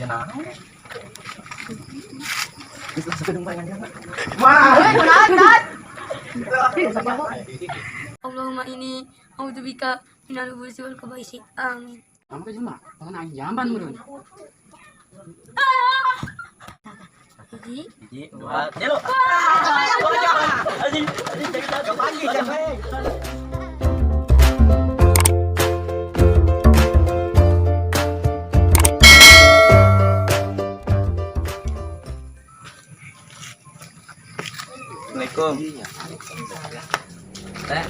Ya naon? Geus lah sagedeng bae nganjang. Wah, Allahumma inni a'udzubika minal khubuthi wal khabaisi. Amin. Kamu ke jelema, pengen aing jamban meureun. Hiji, Hiji, dua, tilu. Anjing, anjing, jangan. Assalamualaikum. Teh.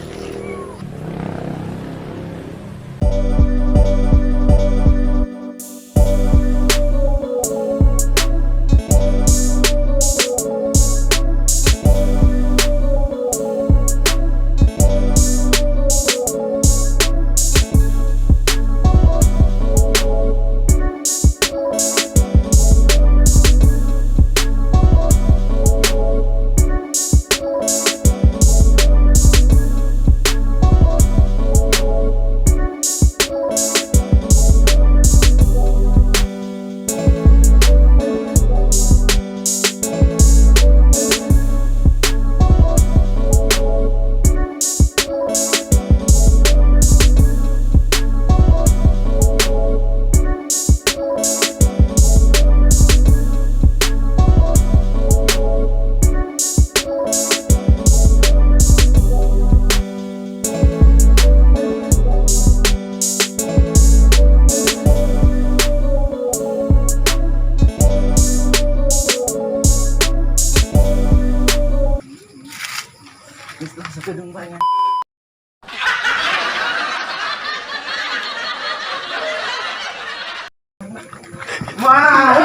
Geus lah sagedeng bae. Wah,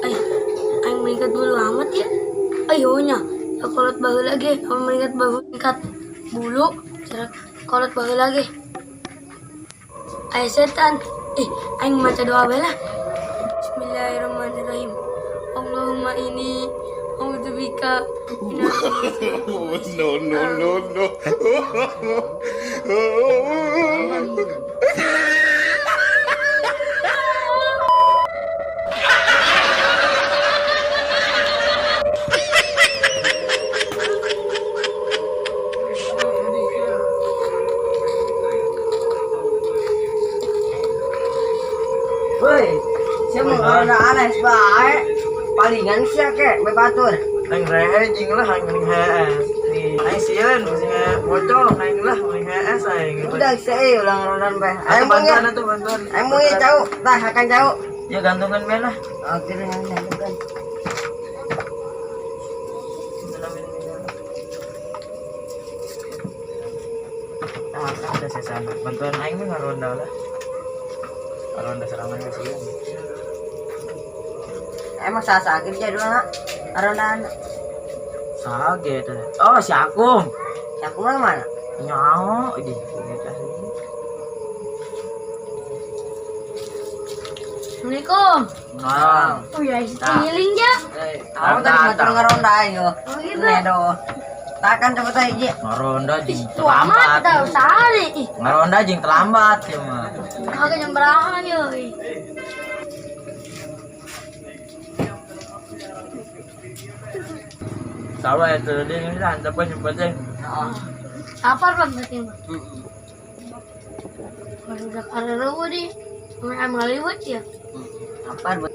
Ay, aing meningkat bulu amat ya. Ayo nya, ya kolot baheula lagi, aing meningkat bulu meningkat bulu, cara kolot baheula lagi. Ay setan, ih, aing maca doa bae lah. Bismillahirrahmanirrahim. Allahumma inni a'udzubika minal No, no, no, no. Woi, sia mau ngaronda aneh bae. Palingan sia ke bae batur. Aing rehe jeung lah aing mending hees. Aing sieun sing pocong aing lah mending hees aing. Udah sia ulang rondan bae. Aing Aing mau bantuan atuh bantuan. Aing mau jauh, tah akan jauh. Ya gantungan bae lah. Oke, dengan gantungan. Ah, ada sesan. Bantuan aing mah ngaronda lah. Ngaronda serangan ke sieun. Emang sasa kerja dulu nak. Rondaan. Sage teh. Oh, si Akum. Si Akum lah mana? Nyaho, ini Assalamualaikum. Nah, Oh ya, si ngiling ya. Aku tadi motor ngaronda aing yo. Oh gitu. Nedo. Takkan cepet aja. Ji. Ngaronda jeung Tua amat terlambat. tau sehari. Ih, Ngaronda jeung terlambat ya mah. kagak jam berahan yo. Ih. Tahu ya tuh dia ini lah, tapi cepet deh. Heeh. Lapar bang berarti mah. Baru udah karena di. Emang ngaliwet ya. Apa buat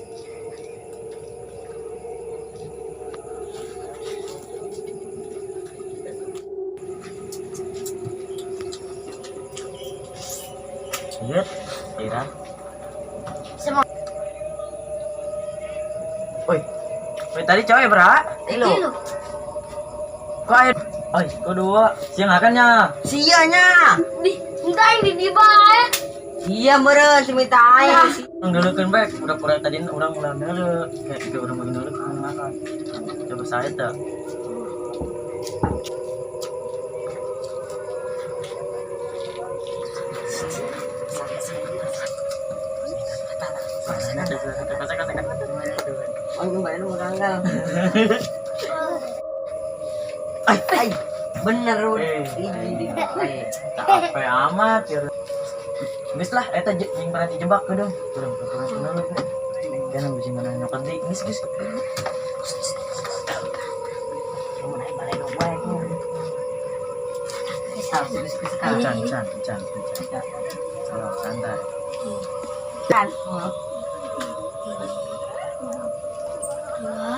Iya, Ira. Semua. Woi. Woi, tadi cewek berapa? Tilu. Tilu. Kok air? Oi, kok dua? Siang makannya. Sianya. Di, entah yang di di bae. Iya meureun si minta aing. Ngelukeun bae, pura-pura tadi urang ulah neuleu, kayak urang bagi neuleu kan makan. Coba saya teh. Tanggal. Ay, ay. Bener udah. Eh, Ih, ay, tak apa amat ya. Geus lah, eta yang pernah dijebak gedung. Kurang kurang kurang. Kan bisa mana nyokot deui. Geus geus. Kamu naik balai dong, wae. Can can can can. Salah santai. Kan. Dua.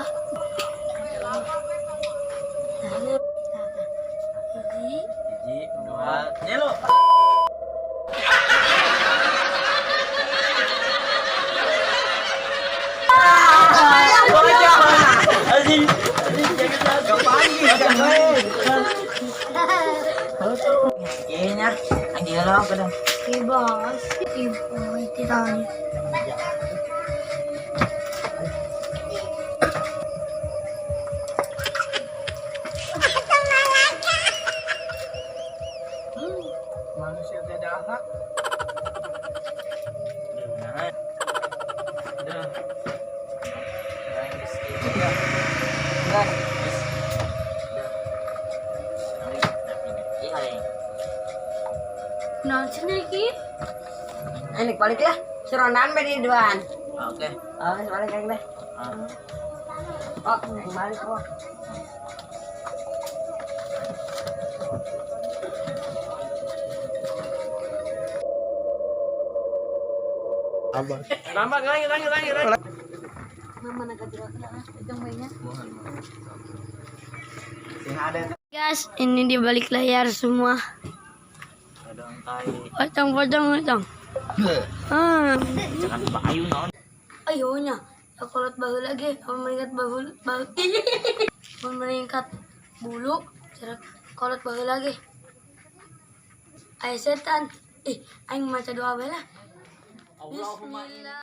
Satu. Hiji. Hiji, dua, tilu. Anjing, anjing jangan Kayaknya, anjing lo kadang. Bebas. Ibu, titanya. Manusia tidak akhlak. Nah, sini lagi. Ini balik lah. Serondan be di duaan. Oke. Oh, balik aing deh. Oh, aing balik kok. Mama nak pegang bayinya. Sing ada Guys, ini di balik layar semua. ada tai. Pocong, pocong, pocong. Ah. Jangan payu naon. Ayo nya, ya kolot bahu lagi, kamu meningkat bahu, bahu. Mun meningkat bulu, cara kolot bahu lagi. Ayo setan, ih, aing maca doa bae lah. Bismillah.